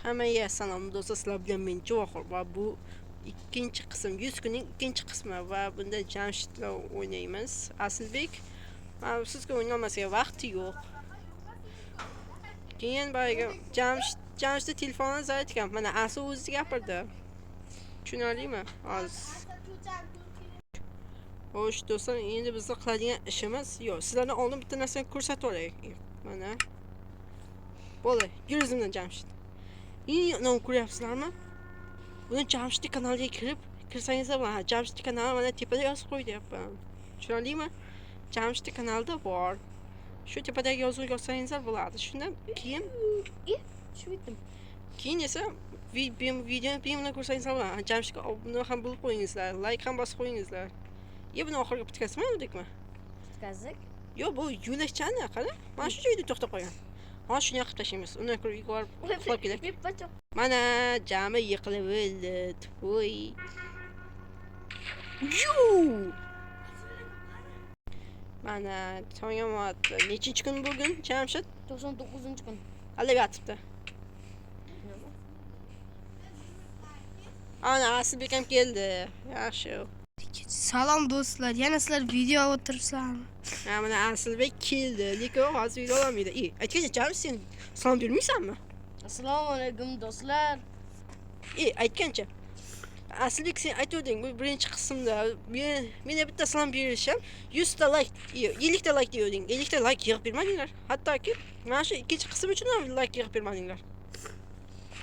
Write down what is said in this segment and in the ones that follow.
Hammaga salom do'stlar, sizlar bilan men Javohir va bu ikkinchi qism, 100 kunning ikkinchi qismi va bunda Jamshid bilan o'ynaymiz. Asilbek sizga o'ynamasiga vaqti yo'q. Keyin boyagi Jamshidni telefoni zaryadga. Mana Asil o'zi gapirdi. Tushunarlimi? Hozir. Xo'sh do'stlar, endi bizni qiladigan ishimiz yo'q. Sizlardan oldin bitta narsani ko'rsatib olay. Mana. Bo'ldi, yur izimdan Jamshid. Uni ko'ryapsizlarmi? Buni Jamshidning kanaliga kirib, kirsangizlar bo'ladi. Jamshidning kanali mana tepada yozib qo'yyapman. Tushunarlimi? Jamshidning kanalida bor. Shu tepadagi yozuvni yozsangizlar bo'ladi. Shundan keyin Tushib ketdim. Keyin esa videoni bemalol ko'rsangizlar bo'ladi. Jamshidga obuna ham bo'lib qo'yingizlar, like ham bosib qo'yingizlar. Buni oxirgi bitkazmi, dedikmi? Bitkazdik. Yo'q, bu yo'lakchani qara. Mana shu joyda to'xtab qolgan. Hozir shuni yoqib tashlaymiz. Undan ko'ra uyga borib uxlab kelaylik. Mana jami yiqilib o'ldi. To'y. Yu! Mana tong otdi. Nechinchi kun bugun, Jamshid? 99-kun. Aldab yotibdi. Ana Asilbek ham keldi. Yaxshi. Salom do'stlar, yana sizlar video o'tiribsizlarmi? Ha, mana Asilbek keldi, lekin hozir video olmaydi. Aytgancha Jamshid, sen salom bermaysanmi? Assalomu alaykum do'stlar. Aytgancha Asilbek, sen aytuvding bu birinchi qismda menga bitta salom berishim 100 ta like, 50 ta like deyording. 50 ta like yig'ib bermadinglar. Hattoki mana shu ikkinchi qism uchun ham like yig'ib bermadinglar.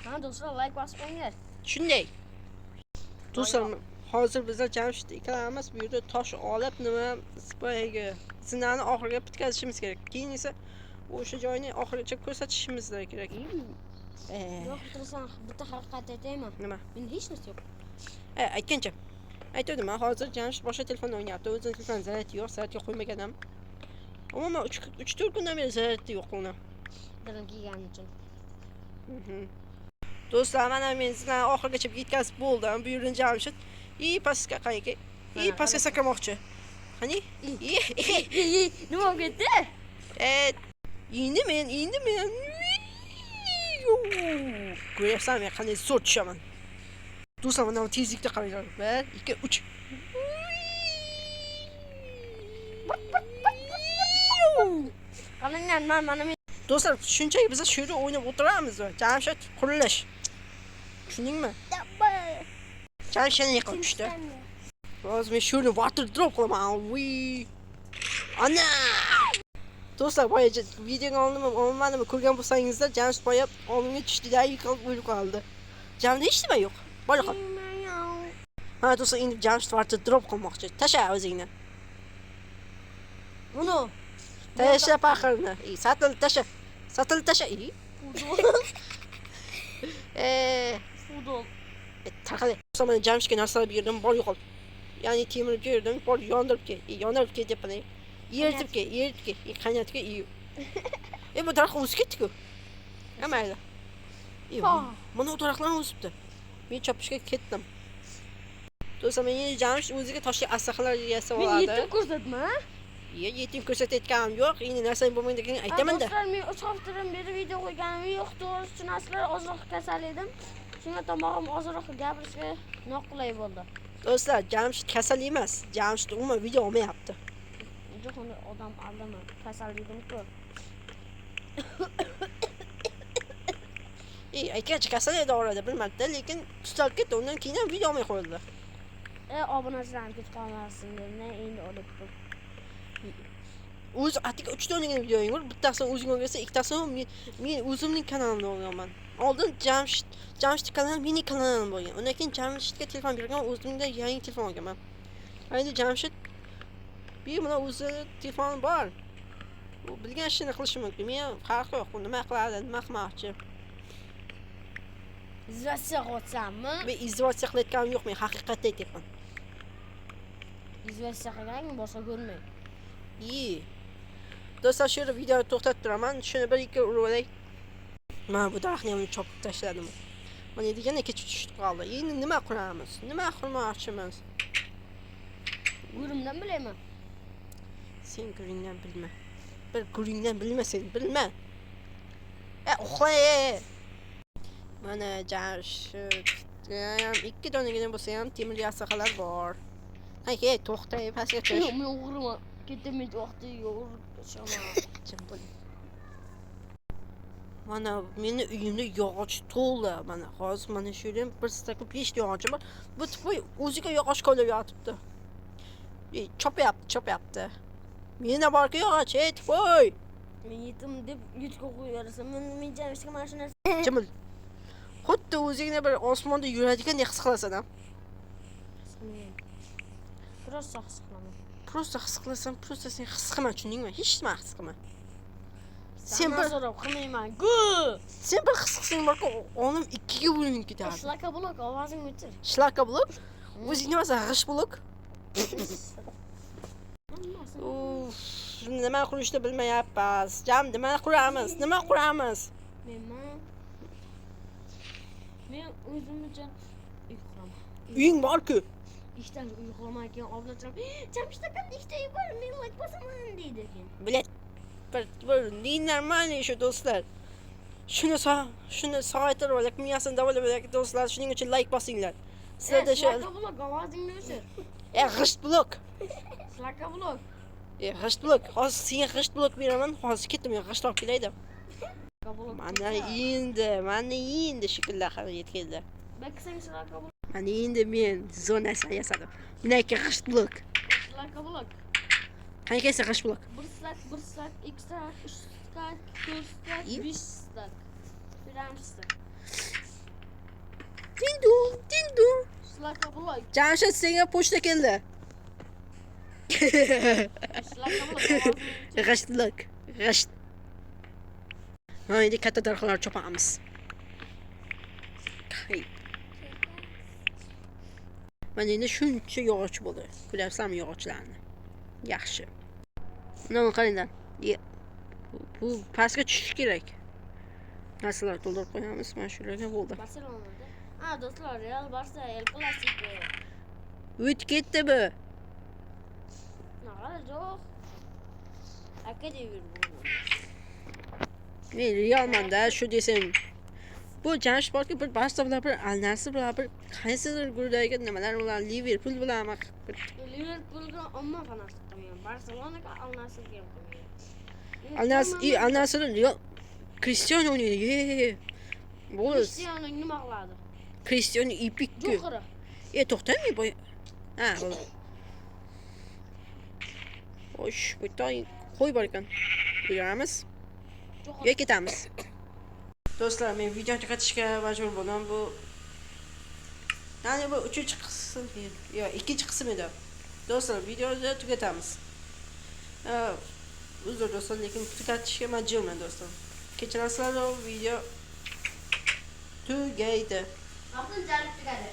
Ha do'stlar, like bosib qo'yinglar. Shunday. Do'stlar, hozir bizlar Jamshid ikkalamiz bu yerda tosh olib nima boyagi zinani oxiriga bitkazishimiz kerak. Keyin esa o'sha joyni oxirigacha ko'rsatishimiz kerak. Yo'q, bittasi bitta haqiqat aytaymi? Nima? Menda hech narsa yo'q. Aytgancha. Aytgandim, hozir Jamshid boshqa telefonda o'ynayapti. O'zining telefoni zaryadga yo'q, zaryadga qo'ymagan ham. Umuman 3-4 kundan beri zaryadda yo'q uni. Birim kiyganim uchun. Do'stlar, mana men sizlarni oxirigacha yetkazib bo'ldim. Bu yerdan Jamshid pastga qaniki? Pastga sakramoqchi. Qani? Nima bo'lib ketdi? Endi men. Ko'ryapsan, men qanday zo'r tushaman. Do'stlar, mana bu tezlikda qaranglar. 1, 2, 3. Qaranglar, mana men. Do'stlar, shunchaki biz shu yerda o'ynab o'tiramiz. Jamshid qurilish. Tushundingmi? Jamshid yana yiqilib tushdi. Hozir men shu yerni water drop qilaman. Ana! Do'stlar, boya videoni oldimmi, olmadimmi ko'rgan bo'lsangizlar, Jamshid boya oldimga tushdi-da, yiqilib o'lib qoldi. Jamda hech nima yo'q. Bor yo'q. Ha, do'stlar, endi Jamshid water drop qilmoqchi. Tasha o'zingni. Uni tasha paxirni. Satil tasha. Satil tasha. Futbol. Tarqali. Mana Jamshidga narsalar berdim, bor yo'qol. Ya'ni temirib berdim, bor yondirib kel. Yondirib kel deb mana. Eritib kel, eritib kel, qaynatib kel. Bu daraxt o'sib ketdi-ku. Ha, mayli. Mana u daraxtlar o'sibdi. Men chopishga ketdim. Do'stlar, men endi Jamshid o'ziga toshli asaxlar yasab Men oladi. yetim ko'rsatma. Yetim ko'rsatayotganim yo'q. Endi narsang bo'lmaydiganini aytaman-da. Do'stlar, men 3 haftadan beri video qo'yganim yo'q. To'g'risi tushunasizlar, ozroq kasal edim. Shunga tomog'im ozroq gapirishga noqulay bo'ldi. Do'stlar, Jamshid kasal emas. Jamshid umuman video olmayapti. Yo'q, uni odam aldama. Kasal dedim-ku. Aytgancha kasal edi orada bilmadida, lekin tuzalib ketdi. Undan keyin ham video olmay qo'yildi. Obunachilarim ketib qolmasin dedim, endi olibdim. O'zi atigi 3 tona videoying bor. Bittasini o'zing olgansan, ikkitasini men o'zimning kanalimda olganman. Oldin Jamshid kanali mening kanalim bo'lgan. Undan keyin Jamshidga telefon bergan, o'zimda yangi telefon olganman. Endi Jamshid bemalol o'zi telefoni bor. U bilgan ishini qilishi mumkin. Men farqi yo'q. U nima qiladi, nima qilmoqchi. Izvatsiya qilyapsanmi? Men izvatsiya qilayotganim yo'q, men haqiqatni aytyapman. Izvatsiya qilganing boshqa ko'rmay. Do'stlar, shu yerda videoni to'xtatib turaman. Shuni 1-2 urib olay. Mana bu daraxtni ham chopib tashladim. Mana endi yana kech tushib qoldi. Endi nima quramiz? Nima qurmoqchimiz? Gurimdan bilayman. Sen guringdan bilma. Bir guringdan bilma sen, bilma. Uxla. Mana Jamshid ham 2 donagina bo'lsa ham temir yasahalar bor. Hey, to'xta, pastga tush. Yo'q, men o'g'riman. Ketdim, men vaqti yo'q, o'rib Jim bo'ling. Mana meni uyimda yog'och to'la. Mana hozir mana shu yerda ham bir stakil 5 ta yog'ochim bor. Bu tupoy o'ziga yog'och kovlab yotibdi. Ey, chopyapti, chopyapti. Menda borku yog'och, ey tupoy. Men yetim deb yutga qo'yib yuborasan. Men Jamshidga mana shu narsa. Jimil. Xuddi o'zingni bir osmonda yuradigandek his qilasan, ha? Просто his qilaman. Просто his qilasan, просто sen his qilma, tushundingmi? Hech nima his qilma. Sen Sen bir so'rab qilmayman. Gu! Sen bir his qilsang borku, olim ikkiga bo'linib ketadi. Shlaka blok ovozing o'chir. Shlaka blok? O'zing nimasan, g'isht blok? Uf, nima qurishni bilmayapmiz. Jam, nima quramiz? Nima quramiz? Menmi? Men o'zim uchun uy quraman. Uying bor-ku. Ikkita uy quraman keyin oblachilar, Jamshid akamda ikkita uy bor, men like bosaman deydi keyin. Bilet. Bir ненормальный shu do'stlar. Shuni sog'aytirib olaylik, miyasini davolab olaylik do'stlar. Shuning uchun like bosinglar. Sizlarda shu Shlaka blok ovozingni o'chir. G'isht blok. Shlaka blok. G'isht blok. Hozir senga g'isht blok beraman. Hozir ketdim, men g'isht olib kelay deb. Mana endi shekilli hali yetkeldi. Baksang shlaka blok. Mana endi men zo'r narsa yasadim. Bunaki g'isht blok. Shlaka blok. Qani kelsa g'isht blok. 1 stak, 1 stak, 2 stak, 3 stak, 4 stak, 5 stak. 1 stak. Dindum, dindum. Shlaka blok. Jamshid, senga pochta keldi. Shlaka blok. G'isht blok. G'isht. Mana endi katta daraxtlar chopamiz. Hey. Mana endi shuncha yog'och bo'ldi. Ko'ryapsizlarmi yog'ochlarni? Yaxshi. Mana qaranglar. Bu pastga tushish kerak. Narsalar to'ldirib qo'yamiz. Mana shularga bo'ldi. Barselonada. Ha, do'stlar, Real Barsa El Clasico. O'tib ketdi bu. Naqadar yo'q. Aka deb yurdi. Men Realmanda shu desam. Bu Jamshid borki, bir Barsa bilan bir Al Nassr bilan bir qaysidir guruhdagi nimalar bilan Liverpool bilan bir Liverpoolga omma fanatlik qilmagan. Barselonaga Al Nassrga ham qilmagan. Al Nassr, Al Nassr Real Cristiano o'ynaydi. Ye. Bo'ldi. Cristiano nima qiladi? Cristiano epik-ku. Jo'xori. To'xtamay boy. Ha, bo'ldi. Xo'sh, bu yerda qo'y bor ekan. Yuramiz. Jo'xori. Yo ketamiz. Do'stlar, men videoni tugatishga majbur bo'ldim. Bu ya'ni bu 3-qism, yo 2-qism edi. Do'stlar, videoni tugatamiz. Uzr do'stlar, lekin tugatishga majburman do'stlar. Kechirasizlar, video tugaydi. Vaqtinchalik tugadi.